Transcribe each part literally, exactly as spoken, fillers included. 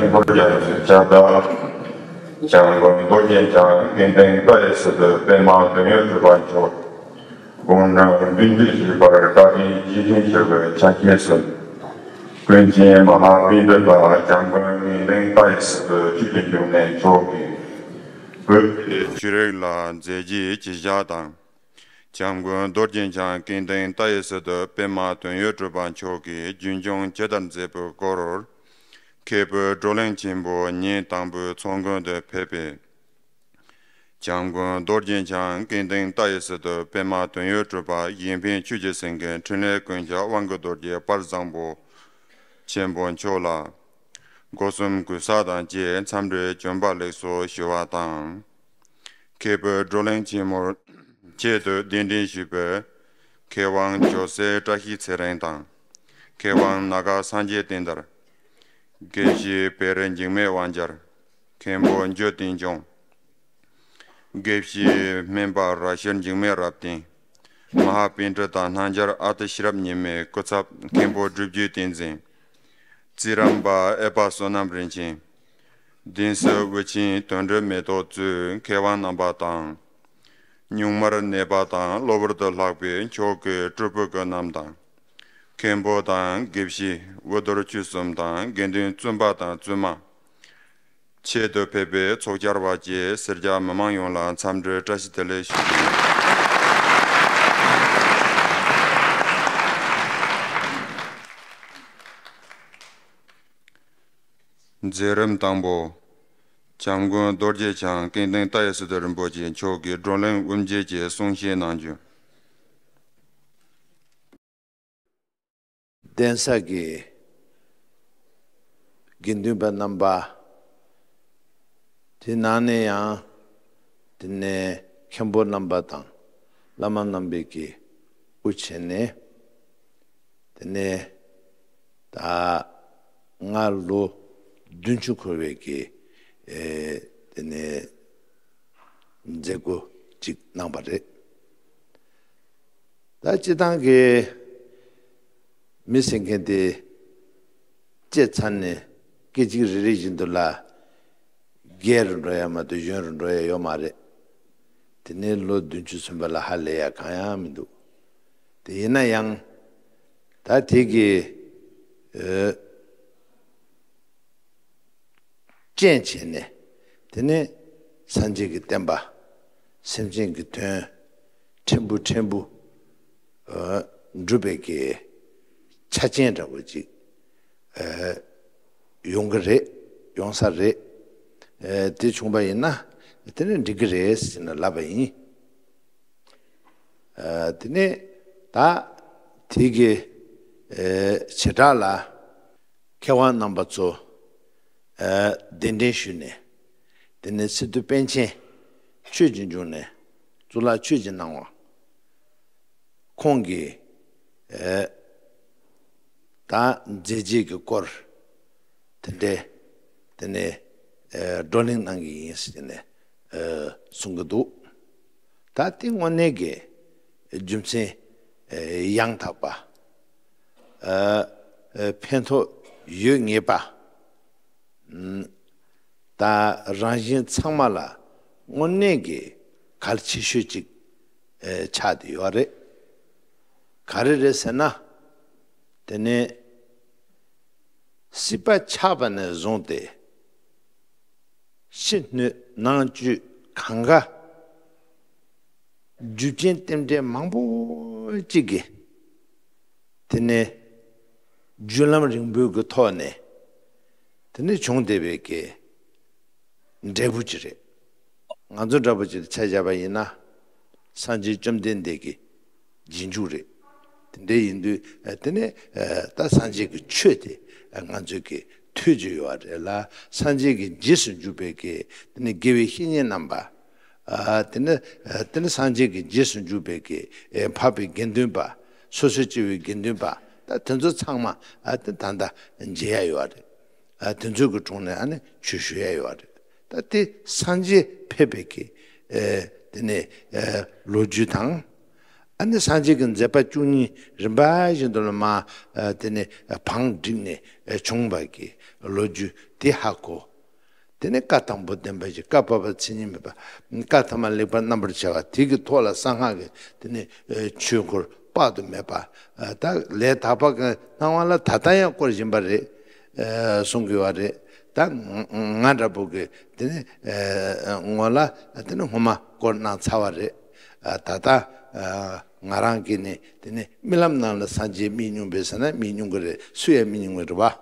ཆེན་པོ་རྒྱ་མཚོའི་ཕྱག་རྟགས། འཇམ་མགོན་རྡོ་རྗེ་འཆང་ཀུན་ལྡན་ལྟ་བའི་སྲིད་དུ་པདྨ་དོན་ཡོད་གྲུབ་པ་མཆོག་དགུང་གྲངས་བདུན་ཅུ་བཞེས་པར་བཀའ་དྲིན་རྗེ་བཙུན་མཆོག་གི་ཕྱག་རྒྱས་སུ། ཀུན་མཁྱེན་མ་ཧཱ་པཎྜི་ཏ་འཇམ་མགོན་ཀུན་ལྡན་ལྟ་བའི་སྲིད་དུ་ཆོས་ཀྱི་འབྱུང་གནས་མཆོག་གི་བོད་ཀྱི་ཆོས་རིག་ལ་མཛད་རྗེས་ཇི་བཞག་དང་། འཇམ་མགོན་རྡོ་རྗེ་འཆང་ཀུན་ལྡན་ལྟ་བའི་སྲིད་དུ་པདྨ་དོན་ཡོད་གྲུབ་པ་མཆོག་གིས་རྒྱུན་སྐྱོང་ཇི་ལྟར་མཛད་པའི་སྐོར། མཁས་པའི་བགྲོ་གླེང་ཆེན་པོ་ཉིན་དང་པོའི་ཚོགས་མགོན་དུ་ཕེབས་པའི། འཇམ་མགོན་རྡོ་རྗེ་འཆང་ཀུན་ལྡན་ལྟ་བའི་སྲིད་དུ་པདྨ་དོན་ཡོད་གྲུབ་པ་གཞན་ཕན་ཆོས་ཀྱི་སེང་གེ་འཕྲིན་ལས་ཀུན་ཁྱབ་དབང་གི་རྡོ་རྗེ་དཔལ་བཟང་པོ་ཆེན་པོ་མཆོག་ལ། སྒོ་གསུམ་གུས་ཕྱག་དང་བཅས་འཚམས་འདྲིའི་བྱོན་པ་ལེགས་སོ་ཞུ་བ་དང་། མཁས་པའི་བགྲོ་གླེང་ཆེན་མོར་ཆེད་དུ་གདན་འདྲེན་ཞུས་པའི་མཁས་དབང་ཇོ་སྲས་བཀྲ་ཤིས་ཚེ་རིང་དང་། མཁས་དབང་སྣ་ཁ་སངས་རྒྱས་བསྟན་དར། དགེ་བཤེས་བེ་རི་འཇིགས་མེད་དབང་རྒྱལ། མཁན་པོ་འཇུ་བསྟན་སྐྱོང་། དགེ་བཤེས་སྨན་པ་ར་ཤར་འཇིགས་མེད་རབ་བརྟན། མ་ཧཱ་པཎྜི་ཏ་སྣང་རྒྱལ་ཨ་ཏི་ཤེས་རབ་ཉི་མའི་སྐུ་ཚབ་མཁན་པོ་སྒྲུབ་བརྒྱུད་བསྟན་འཛིན། རྩིས་རམས་པ་ཨེ་པ་བསོད་ནམས་རིན་ཆེན། གདན་སའི་དབུ་ཆེན་དོན་གྲུབ་མེ་ཏོག་གཙོས་མཁས་དབང་རྣམ་པ་དང་། གཉུག་མར་གནས་པ་དང་གློ་བུར་དུ་ལྷག་པའི་མཆོག་གི་སྤྲུལ་སྐུ་རྣམས་དང་། མཁན་པོ་དང་དགེ་བཤེས་དབུ་རྡོར་ཆོས་གསུམ་དང་དགེ་འདུན་བཙུན་པ་དང་བཙུན་མ། ཆེད་དུ་ཕེབས་པའི་ཚོགས་བཅར་བ་བཅས་སེར་སྐྱ་མི་མང་ཡོངས་ལ་འཚམས་འདྲིའི་བཀྲ་ཤིས་བདེ་ལེགས་ཞུ་རྒྱུ་ཡིན། མཛད་རིམ་དང་པོ། འཇམ་མགོན་རྡོ་རྗེ་འཆང་ཀུན་ལྡན་ལྟ་བའི་སྲིད་དུ་རིན་པོ་ཆེ་མཆོག་གིས་བགྲོ་གླེང་དབུ་འབྱེད་ཀྱི་གསུང་བཤད་གནང་རྒྱུ། གདན་ས་གི་དགེ་འདུན་པ་རྣམ་པ། དེ་ནང་ནས་ཡང་དེ་ནས་མཁན་པོ་རྣམ་པ་དང་བླ་མ་རྣམ་པས་ཀྱི་དབུ་བྱས་ནས། དེ་ནས་ད་ང་ལོ་བདུན་ཅུ་འཁོར་བའི་གི་ཨེ་དེ་ནས་མཛད་སྒོ་ཅིག་གནང་པ་རེད། ད་སྤྱི་བཏང་གི་མི་ཟེར་མཁན་དེ་སྐྱེས་ཚར་ནས་སྐད་ཅིག་རེ་རེ་བཞིན་དུ་ལ་རྒས་རུ་འགྲོ་ཡ་མ་གཏོགས་གཞོན་རུ་འགྲོ་ཡ་ཡོད་མ་རེད། དེ་ནས་ལོ་བདུན་ཅུ་སོན་པ་ལ་ཧ་ལས་ཡ་གང་ཡང་མི་འདུག་དེ་ཡིན་ན་ཡང་ད་དེ་གི་ཨེ་རྐྱེན་བྱས་ནས། དེ་ནས་སངས་རྒྱས་ཀྱི་བསྟན་པ་སེམས་ཅན་གྱི་དོན་ཕྲན་བུ་ཕྲན་བུ་ཨ་འགྲུབ་པའི་གི་ཆ་རྐྱེན་འདྲ་བོ་ཅིག་ཨ་ཡོང་གི་རེད། ཡོང་ས་རེད། ཨ་དེ་བྱུང་པ་ཡིན་ན་དེ་ནས་འགྲིག་གི་རེད་ཟེར་ནས་ལབ་པ་ཡིན། ཨ་དེ་ནས་ད་དེ་གི་ཨ་བྱེ་བྲག་ལ་མཁས་དབང་རྣམ་པ་ཚོ་ཨ་གདན་འདྲེན་ཞུས་ནས། དེ་ནས་སི་ཏུ་པཎ་ཆེན་ཆོས་ཀྱི་འབྱུང་གནས་གཙུག་ལག་ཆོས་ཀྱི་སྣང་བ་ཁོང་གིས་ཨ་ད་མཛད་རྗེས་ཀྱི་སྐོར་དེ་འདྲའི་དེ་ནས་ཨ་བགྲོ་གླེང་གནང་གི་ཡིན་ཟེར་ནས་ཨ་གསུང་གི་འདུག་ད་དེ་དངོས་གནས་ཀྱི་རྒྱུ་མཚན་ཨ་ཡང་དག་པ། ཨ་ཨ་ཕན་ཐོགས་ཡོད་ངེས་པ། ཨ་ད་རང་གཞན་ཚང་མ་ལ་དངོས་གནས་ཀྱི་གལ་ཆེ་ཤོས་ཅིག་ཨ་ཆགས་བསྡད་ཡོད་རེད། ག་རེ་རེད་ཟེར་ན། དེ་ནས་སྲིད་པ་ཆགས་པ་ནས་བཟུང་སྟེ་ཕྱི་སྣོད་ནང་བཅུད་གང་ག་རྒྱུ་རྐྱེན་རྟེན་འབྲེལ་མང་པོ་གཅིག་གིས་དེ་ནས་རྒྱུ་ལམ་རིང་པོའི་གི་ཐོག་ནས་དེ་ནས་བྱུང་བསྡད་པའི་གི་འབྲས་བུ་ཅིག་རེད། ང་ཚོ་འདྲ་པོ་ཅིག་ཆ་བཞག་པ་ཡིན་ན་སངས་རྒྱས་བཅོམ་ལྡན་འདས་ཀྱི་རྗེས་འཇུག་རེད། དེ་འདྲ་ཡིན་དུས་ཨ་དེ་ནས་ཨ་ད་སངས་རྒྱས་ཀྱི་ཆོས་དེ་ཨ་ང་ཚོས་ཀྱི་ཐོས་རྒྱུ་ཡོད་རེད་ལ། སངས་རྒྱས་ཀྱི་རྗེས་སུ་འཇུག་པའི་གི་དེ་ནས་དགེ་བའི་བཤེས་གཉེན་རྣམ་པ། ཨ་དེ་ནས་ཨ་དེ་ནས་སངས་རྒྱས་ཀྱི་རྗེས་སུ་འཇུག་པའི་གི་ཨེ་འཕགས་པའི་དགེ་འདུན་པ། སོ་སོའི་སྐྱེ་བོའི་དགེ་འདུན་པ། ད་དེ་ཚོ་ཚང་མ་ཨ་དེ་ད་ལྟ་མཇལ་ཡ་ཡོད་རེད། ཨ་དེ་ཚོའི་གི་དྲུང་ནས་ཨ་ནི་ཆོས་ཞུ་ཡ་ཡོད་རེད། ད་དེ་སངས་རྒྱས་ཕེབས་པའི་གི་ཨེ་དེ་ནས་ཨེ་ལོ་རྒྱུས་དང་། ཨ་ནི་སངས་རྒྱས་ཀྱི་མཛད་པ་བཅུ་གཉིས་རིམ་པ་བཞིན་དུ་ལ་མ་ཨ་དེ་ནི་བང་བསྒྲིགས་ནས་བྱུང་བ་གི་ལོ་རྒྱུས་དེ་ཧ་གོ། དེ་ནས་བཀའ་དང་པོ་བསྟན་པ་བཞི། བཀའ་བབས་པ་མཚན་ཉིད་མེད་པ། བཀའ་ཐ་མ་ལེགས་པར་རྣམ་པར་འཆར་བ། དེ་གི་ཐོག་ལ་གསང་སྔགས་ཀྱི་དེ་ནས་ཆོས་འཁོར་དཔག་ཏུ་མེད་པ། ད་ལས་དག་པ་གི་སྣང་བ་ལ་ད་ལྟ་ཡང་བསྐོར་བཞིན་པ་རེད། གསུང་གི་བ་རེད། ད་ང་འདྲ་པོ་གི་དེ་ནས་ངོ་ལ་དེ་ནས་སྔོན་མ་བསྐོར་གནང་ཚར་བ་རེད། ད་ལྟ་ང་རང་གིས་ནི་དེ་ནི་རྨི་ལམ་ནང་ལ་སངས་རྒྱས་རྨིས་མྱོང་པས་ཟེར་ན་རྨིས་མྱོང་གི་རེད། སུ་ཡང་རྨིས་མྱོང་གི་རེད་བ།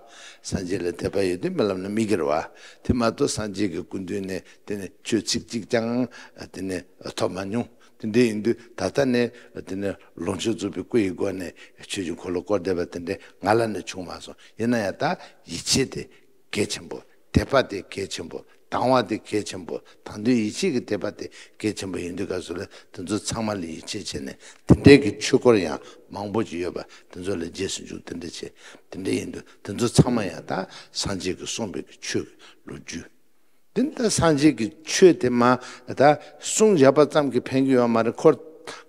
སངས་རྒྱས་ལ་དད་པ་ཡོད་དུས་རྨི་ལམ་ནང་རྨིས་ཀྱི་རེད་བ། དེ་མ་གཏོགས་སངས་རྒྱས་ཀྱི་སྐུ་མདུན་ནས་དེ་ནི་ཆོས་ཚིག་གཅིག་ཀྱང་དེ་ནི་ཐོབ་མ་མྱོང་། དེ་འདྲ་ཡིན་དུས་ད་ལྟ་ནས་དེ་ནི་ལོངས་སྤྱོད་རྫོགས་པའི་སྐུ་ཡི་སྒོ་ནས་ཆོས་ཀྱི་འཁོར་ལོ་བསྐོར་བསྡད་པ་དེ་འདྲ་ང་ལ་ནི་བྱུང་མ་སོང་། ཡིན་ན་ཡང་ད་ཡིད་ཆེས་དེ་གལ་ཆེན་པོ། དད་པ་དེ་གལ་ཆེན་པོ། དང་བ་དེ་གལ་ཆེན་པོ། དང་དོན་ཡིད་ཆེས་ཀྱི་དད་པ་དེ་གལ་ཆེན་པོ་ཡིན་དུས་སྐབས་སུ་ལ་དེ་ཚོ་ཚང་མ་ལ་ཡིད་ཆེས་བྱས་ནས་དེ་འདྲའི་གི་ཆོས་སྐོར་ཡང་མང་པོ་ཅིག་ཡོད་པ་དེ་ཚོ་ལ་རྗེས་སུ་འཇུག་དེ་འདྲ་བྱས། དེ་འདྲ་ཡིན་དུས་དེ་ཚོ་ཚང་མ་ཡང་ད་སངས་རྒྱས་ཀྱིས་གསུངས་པའི་གི་ཆོས་ཀྱི་ལོ་རྒྱུས། དེ་ནི་ད་སངས་རྒྱས་ཀྱི་ཆོས་དེ་མ་ད་གསུངས་བཞག་པ་ཙམ་གྱིས་ཕན་གྱི་ཡོད་མ་རེད། འཁོར་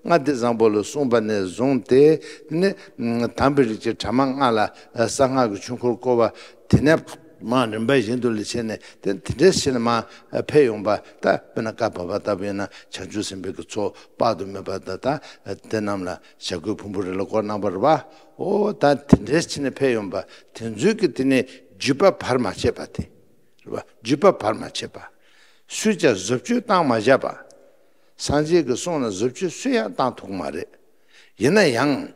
ལྔ་སྡེ་བཟང་པོ་ལ་གསུངས་པ་ནས་བཟུང་སྟེ་དེ་ནི་དམ་པའི་རིགས་ཀྱི་གྲྭ་མ་ལྔ་ལ་གསང་སྔགས་ཀྱི་ཆོས་འཁོར་བསྐོར་བ་དེ་ནས་མ་རིམ་པ་བཞིན་དུ་ལ་བྱས་ནས་དེ་དེ་འདྲས་བྱས་ནས་མ་ཕེབས་ཡོང་བ། ད་དཔེར་ན་བཀའ་བབས་པ་ལྟ་བུ་ཡིན་ན་བྱང་ཆུབ་སེམས་དཔའི་གི་ཚོགས་དཔག་ཏུ་མེད་པ་དང་ད་དེ་རྣམས་ལ་བྱ་རྒོད་ཕུང་པོའི་རི་ལ་བསྐོར་གནང་བ་རེད་བ། འོ་ད་དེ་འདྲས་བྱས་ནས་ཕེབས་ཡོང་བ་དེ་ཚོའི་གི་དེ་ནས་བརྒྱུད་པ་བར་མ་ཆད་པ་དེ། རེད་བ། བརྒྱུད་པ་བར་མ་ཆད་པ། སུས་ཀྱང་བཟོ་བཅོས་བཏང་མ་བཞག་པ། སངས་རྒྱས་ཀྱི་གསུང་ལ་བཟོ་བཅོས་སུས་ཡང་བཏང་ཐུབ་མ་རེད། ཡིན་ན་ཡང་།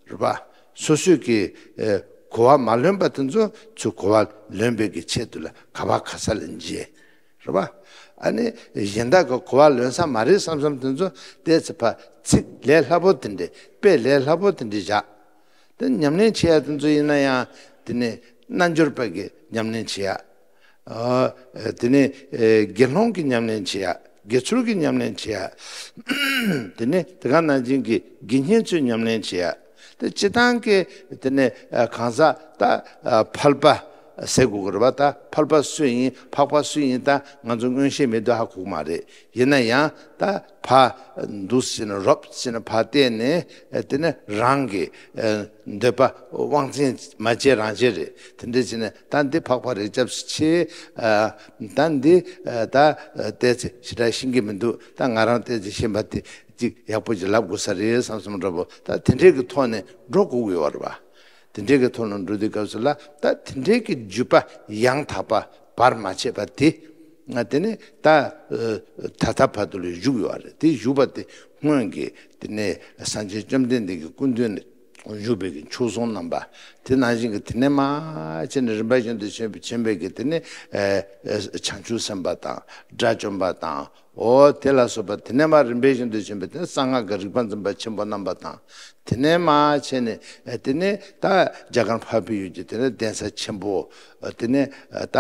རེད་བ། སོ་སོས་ཀྱི་ཨེ་གོ་བ་མ་ལོན་པ་དེ་ཚོ་ཚུར་གོ་བ་ལོན་པའི་གི་ཆེད་དུ་ལ་ག་བ་ག་ས་ལ་མཇལ། རེད་བ། ཨ་ནི་གཞན་དག་གི་གོ་བ་ལོན་ས་མ་རེད་བསམ་བསམ་དེ་ཚོ་ཏོག་ཙམ་ཕར་ཚིག་ལས་སླ་པོ་དེ་འདྲས། དཔེ་ལས་སླ་པོ་དེ་འདྲས་བཞག་དེ་ཉམས་ལེན་བྱེད་ཡ་དེ་ཚོ་ཡིན་ན་ཡང་དེ་ནི་རྣལ་འབྱོར་པ་གི་ཉམས་ལེན་བྱེད་ཡ། ཨ་དེ་ནི་ཨེ་དགེ་སློང་གི་ཉམས་ལེན་བྱེད་ཡ། དགེ་ཚུལ་གྱི་ཉམས་ལེན་བྱེད་ཡ། དེ་ནི་དེ་ག་ནང་བཞིན་གྱི་དགེ་བསྙེན་ཚོའི་ཉམས་ལེན་བྱེད་ཡ། དེ་སྤྱི་བཏང་གི་དེ་ནི་ཨ་གང་ཟག་ད་ཨ་ཕལ་པ་ཟེར་དགོས་ཀྱི་རེད་བ། ད་ཕལ་པ་སུ་ཡིན་འཕགས་པ་སུ་ཡིན་ད་ང་ཚོ་མངོན་ཤེས་མེད་དུས་ཧ་གོ་གི་མ་རེད། ཡིན་ན་ཡང་ད་ཕར་འདུག་ཟེར་ནས་རོབ་ཟེར་ནས་ཕར་བལྟས་ནས་དེ་ནི་རང་གི་འདོད་པ་དབང་བཙན་མ་བྱས་རང་བྱས་རེད། དེ་འདྲ་བྱས་ནས་ད་འདི་འཕགས་པ་རེད། སྐྱབས་སུ་མཆི། ད་འདི་ད་ཏོག་ཙམ་ཞེ་དྲག་ཤེས་ཀྱི་མི་འདུག་ད་ང་རང་ཏོག་ཙམ་ཤེས་པ་དེ་ཅིག་ཡག་པོ་ཅིག་ལབ་དགོས་ས་རེད་བསམ་བསམ་འདྲ་པོ་ད་དེ་འདྲའི་གི་ཐོག་ནས་འགྲོ་དགོས་ཀྱི་ཡོད་རེད་བ། དེ་འདྲའི་གི་ཐོག་ནས་འགྲོ་དུས་སྐབས་སུ་ལ་ད་དེ་འདྲའི་གི་བརྒྱུད་པ་ཡང་དག་པ་བར་མ་ཆད་པ་དེ། ང་དེ་ནས་ད་ད་ལྟ་བར་དུ་ལ་བཞུགས་ཡོད་རེད། དེ་བཞུགས་པ་དེ་སྔོན་གྱི་དེ་ནས་སངས་རྒྱས་བཅོམ་ལྡན་འདས་ཀྱི་སྐུ་མདུན་ནས་བཞུགས་པའི་གི་མཆོག་ཟུང་རྣམ་པ་དེ་ནང་བཞིན་གྱི་དེ་ནས་མ་བྱས་ནས་རིམ་པ་བཞིན་དུ་བྱོན་པའི་བྱོན་པའི་གི་དེ་ནས་བྱང་ཆུབ་སེམས་དཔའ་དང་དགྲ་བཅོམ་པ་དང་། འོ་དེ་ལ་སོགས་པ་དེ་ནས་མ་རིམ་པས་བཞིན་དུ་བྱོན་པའི་དེ་ནས་གསང་སྔགས་ཀྱི་རིག་པ་འཛིན་པ་ཆེན་པོ་རྣམ་པ་དང་། དེ་ནས་མ་བྱས་ནས་དེ་ནས་ད་རྒྱ་གར་འཕགས་པའི་ཡུལ་གྱི་དེ་ནས་གདན་ས་ཆེན་པོ། དེ་ནས་ད་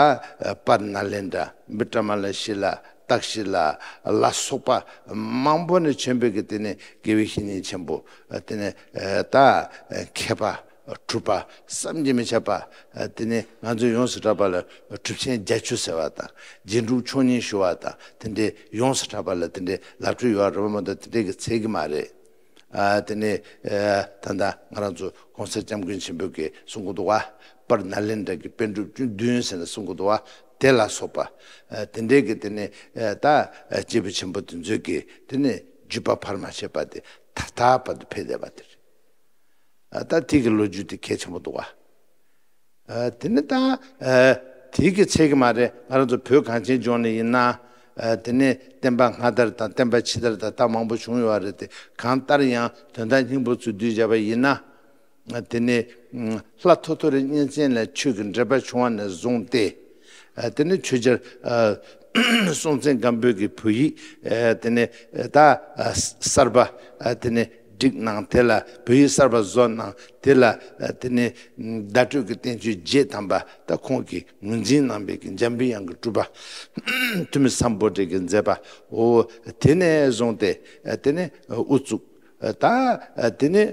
པར་ནཱ་ལེནྡྲ་བི་ཀྲ་མ་ལ་ཤི་ལ་ཏཀ་ཤི་ལ་ལ་སོགས་པ་མང་པོ་ནས་བྱོན་པའི་གི་དེ་ནས་དགེ་བའི་བཤེས་གཉེན་ཆེན་པོ། དེ་ནས་ད་མཁས་པ། གྲུབ་པ་བསམ་གྱིས་མི་ཁྱབ་པ། དེ་ནས་ང་ཚོས་ཡོངས་སུ་གྲགས་པ་ལ་གྲུབ་ཆེན་བརྒྱད་ཅུ་ཟེར་བ་དང་རྗེས་འགྲོ་མཆོག་གཉིས་ཞུ་བ་དང་དེ་འདྲའི་ཡོངས་སུ་གྲགས་པ་ལ་དེ་འདྲའི་ལབ་འཕྲོ་ཡོད་རེད་བ། མ་གཏོགས་དེ་འདྲའི་གི་ཚད་ཀྱི་མ་རེད། ཨ་དེ་ནས་ཨ་ད་ལྟ་ང་རང་ཚོ་གོང་ས་སྐྱབས་མགོན་ཆེན་པོས་ཀྱི་གསུང་གི་འདུག་བ། པར་ནཱ་ལེནྡྲ་གི་པཎ་གྲུབ་བཅུ་བདུན་ཟེར་ནས་གསུང་གི་འདུག་བ། དེ་ལ་སོགས་པ་ཨ་དེ་འདྲའི་གི་དེ་ནས་ཨ་ད་ཨ་སྐྱེས་བུ་ཆེན་པོ་དེ་ཚོས་ཀྱི་དེ་ནས་བརྒྱུད་པ་བར་མ་ཆད་པ་དེ་ད་ལྟ་བར་དུ་ཕེབས་བསྡད་པ་དེ་རེད། ཨ་ད་དེ་གི་ལོ་རྒྱུས་དེ་གལ་ཆེན་པོ་འདུག་བ། ཨ་དེ་ནི་ད་ཨ་དེ་གི་ཚད་ཀྱི་མ་རེད། ང་རང་ཚོ་བོད་གངས་ཅན་ལྗོངས་ནས་ཡིན་ན། ཨ་དེ་ནས་བསྟན་པ་སྔ་དར་དང་བསྟན་པ་ཕྱི་དར་དང་ད་མང་པོ་བྱུང་ཡོད་རེད་དེ། གང་ལྟར་ཡང་དོན་དག་སྙིང་པོ་ཚུར་བསྡུས་བྱས་པ་ཡིན་ན། ཨ་དེ་ནས་ཨ་ལྷ་ཐོ་ཐོ་རི་གཉན་བཙན་ལ་ཆོས་ཀྱི་འབྲེལ་པ་བྱུང་བ་ནས་བཟུང་སྟེ། ཨ་དེ་ནས་ཆོས་རྒྱལ་ཨ་སྲོང་བཙན་སྒམ་པོའི་གི་བོད་ཡིག་ཨ་དེ་ནས་ཨ་ད་ཨ་གསར་པ་ཨ་དེ་ནས་བསྒྲིགས་གནང་། དེ་ལ་བོད་ཡིག་གསར་པ་བཟོ་གནང་། དེ་ལ་ཨ་དེ་ནས་བརྡ་སྤྲོད་ཀྱི་བསྟན་བཅོས་བརྒྱད་ཐམ་པ་ད་ཁོང་གིས་ངོས་འཛིན་གནང་བའི་གི་འཇམ་པའི་དབྱངས་ཀྱི་སྤྲུལ་པ་ཐུ་མི་སམ་བྷོ་ཊའི་གི་མཛད་པ། འོ་དེ་ནས་བཟུང་སྟེ་ཨ་དེ་ནས་ཨ་དབུ་བཙུགས། ད་དེ་ནས་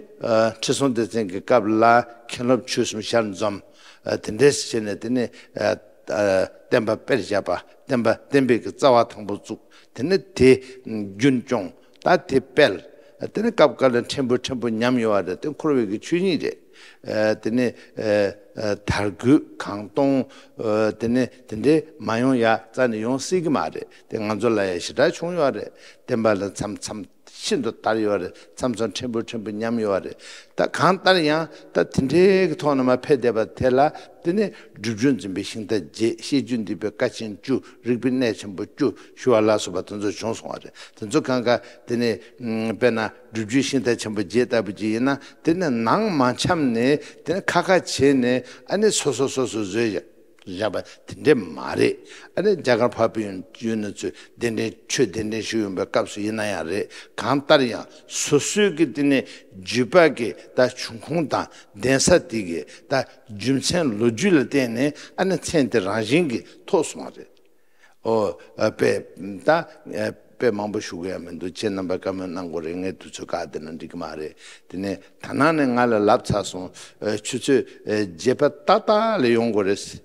ཁྲི་སྲོང་ལྡེ་བཙན་གྱི་སྐབས་ལ་མཁན་སློབ་ཆོས་གསུམ་ཞལ་འཛོམས། དེ་འདྲས་བྱས་ནས་དེ་ནས་བསྟན་པ་སྤེལ་བཞག་པ། བསྟན་པ་བསྟན་པའི་གི་རྩ་བ་དང་པོ་བཙུགས། དེ་ནས་དེ་རྒྱུན་སྐྱོང་། ད་དེ་སྤེལ། དེ་ནས་སྐབས་འགའ་ལ་ཕྲན་བུ་ཕྲན་བུ་ཉམས་ཡོང་བ་རེད། དེ་འཁོར་བའི་གི་ཆོས་ཉིད་རེད། དེ་ནས་དར་རྒུད་གང་གཏོང་། དེ་ནས་དེ་འདྲའི་མ་ཡོང་ཡ་རྩ་ནས་ཡོང་སྲིད་གི་མ་རེད། དེ་ང་ཚོ་ལ་ཡ་ཞེ་དྲག་བྱུང་ཡོད་རེད། བསྟན་པ་ལ་མཚམས་མཚམས་ཤིན་ཏུ་དར་ཡོད་རེད། མཚམས་མཚམས་ཕྲན་བུ་ཕྲན་བུ་ཉམས་ཡོད་རེད། ད་གང་ལྟར་ཡང་ད་དེ་འདྲའི་གི་ཐོག་ནས་མ་ཕེབས་བསྡད་པ་དེ་ལ། དེ་ནས་སྒྲུབ་བརྒྱུད་འཛིན་པའི་ཤིང་རྟ་བརྒྱད། བཤད་རྒྱུད་འདུས་པའི་བཀའ་ཆེན་བཅུ། རིགས་པའི་གནད་ཆེན་པོ་བཅུ་ཞུ་བ་ལ་སོགས་པ་དེ་ཚོ་བྱུང་སོང་བ་རེད། དེ་ཚོ་གང་ག་དེ་ནས་ཨམ་དཔེར་ན་སྒྲུབ་བརྒྱུད་ཤིང་རྟ་ཆེན་པོ་བརྒྱད་ལྟ་བུ་ཅིག་ཡིན་ན། དེ་ནས་ནང་མ་འཁྱམས་ནས་དེ་ནས་ཁ་ཁ་བྱས་ནས། ཨ་ནི་སོ་སོ་སོ་སོ་བཟོས་བཞག་བཞག་པ་དེ་འདྲས་མ་རེད། ཨ་ནི་རྒྱ་གར་འཕགས་པའི་ཡུལ་ན་ཚུར་གདན་འདྲེན། ཆོས་གདན་འདྲེན་ཞུ་ཡོང་པའི་སྐབས་སུ་ཡིན་ན་ཡང་རེད། གང་ལྟར་ཡང་སོ་སོའི་གི་དེ་ནས་བརྒྱུད་པ་གི་ད་བྱུང་ཁུངས་དང་གདན་ས་དེ་གི་ད་རྒྱུ་མཚན་ལོ་རྒྱུས་ལ་བརྟེན་ནས། ཨ་ནི་མཚན་དེ་རང་བཞིན་གྱིས་ཐོགས་སོང་བ་རེད། ཨོ། ཨ། དཔེ་ད་ཨ་དཔེ་མང་པོ་ཞུ་གི་ཡ་མི་འདུག་ཁྱེད་རྣམ་པ་བཀའ་མོལ་གནང་དགོས་རེད། ངས་དུས་ཚོད་བཀག་བསྡད་ན་འགྲིག་གི་མ་རེད། དེ་ནས་ད་ནང་ནས་ང་ལ་ལབ་ཚར་སོང་། ཨ། ཆུ་ཚོད་ཨ་བརྒྱད་པ་ཏག་ཏག་ལ་ཡོང་དགོས་རེད།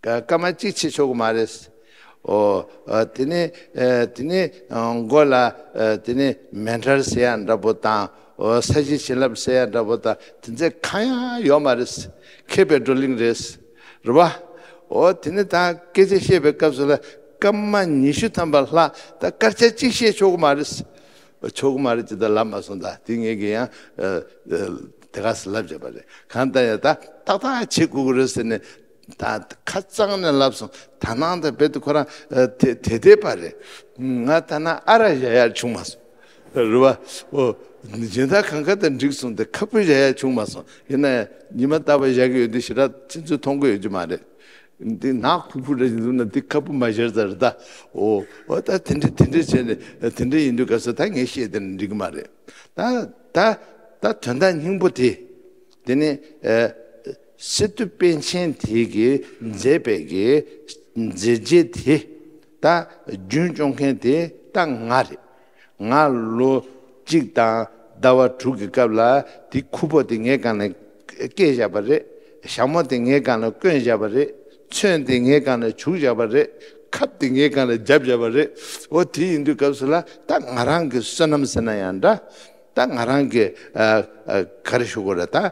ཀ་སྐར་མ་གཅིག་ཕྱིན་ཆོག་གི་མ་རེད། ཨོ། ཨ། དེ་ནས་ཨ་དེ་ནས་ཨ་མགོ་ལ་ཨ་དེ་ནས་མཎྜལ་ཟེར་ཡ་འདྲ་པོ་དང་། ཨོ། ས་གཞི་བྱིན་རླབས་ཟེར་ཡ་འདྲ་པོ་དང་། དེ་ཚོ་གང་ཡང་ཡོད་མ་རེད། མཁས་པའི་བགྲོ་གླེང་རེད། རེད་པ། ཨོ། དེ་ནས་ད་སྐད་ཆ་བཤད་པའི་སྐབས་སུ་ལ་སྐར་མ་ཉི་ཤུ་ཐམ་པ་ལྷག་ད་སྐར་ཆ་གཅིག་བཤད་ཆོག་གི་མ་རེད། ཆོག་གི་མ་རེད་ཅེས་ད་ལབ་མ་སོང་། ད་དེ་ངས་ཀྱིས་ཡང་ཨ་ཨ་དེ་ག་ས་ལབ་བྱས་པ་རེད། གང་ལྟར་ཡང་ད་ཏག་ཏག་བྱེད་དགོས་ཀྱི་རེད་ཟེར་ནས། ད་ཁ་རྩང་ནས་ལབ་སོང་། ད་ནང་ད་རྦད་དེ་ཁོ་རང་ཨ་དེ་དེ་བསྡད་པ་རེད། ང་ད་ནང་ཨ་རག་བཞག་ཡག་བྱུང་མ་སོང་། རེད་པ། ཨོ། སྦྱིན་བདག་གང་ག་དང་འགྲིག་སོང་། དེ་ཁ་སྤུ་བཞག་ཡག་བྱུང་མ་སོང་། ཡིན་ན་ཡང་ཉི་མ་རྟག་པར་བཞག་གི་ཡོད་དུས་ཞེ་དྲག་ཁྱེད་ཚོས་མཐོང་གི་ཡོད་ཀྱི་མ་རེད། འདི་ནག་ཁུག་ཁུག་རེ་ཞིག་འདུག་ན་འདི་ཁ་སྤུ་མ་བཞར་ཙང་རེད་ད། ཨོ། ཨོ། ད་དེ་འདྲ་དེ་འདྲ་བྱས་ནས་དེ་འདྲ་ཡིན་དུས་ག་ས་ད་ངས་བཤད་དེ་ན་འགྲིག་གི་མ་རེད། ད་ད་ད་དོན་དག་སྙིང་པོ་དེ། དེ་ནི་ཨ་སི་ཏུ་པཎ་ཆེན་དེ་གིས་མཛད་པའི་གི་མཛད་རྗེས་དེ་ད་རྒྱུན་སྐྱོང་མཁན་དེ་ད་ང་རེད། ང་ལོ་གཅིག་དང་ཟླ་བ་དྲུག་གི་སྐབས་ལ་དེ་ཁུར་པོ་དེ་ངའི་སྒང་ལ་བཀལ་བཞག་པ་རེད། ཞྭ་མོ་དེ་ངའི་སྒང་ལ་བསྐོན་བཞག་པ་རེད། མཚོན་དེ་ངའི་སྒང་ལ་བྱུག་བཞག་པ་རེད། ཁབ་དེ་ངའི་སྒང་ལ་བརྒྱབ་བཞག་པ་རེད། འོ། དེ་ཡིན་དུས་སྐབས་སུ་ལ་ད་ང་རང་གི་བསོད་ནམས་ཟེར་ན་ཡང་འདྲ། ད་ང་རང་གི་ཨ་ཨ་ག་རེ་ཞུ་དགོས་རེད་ད།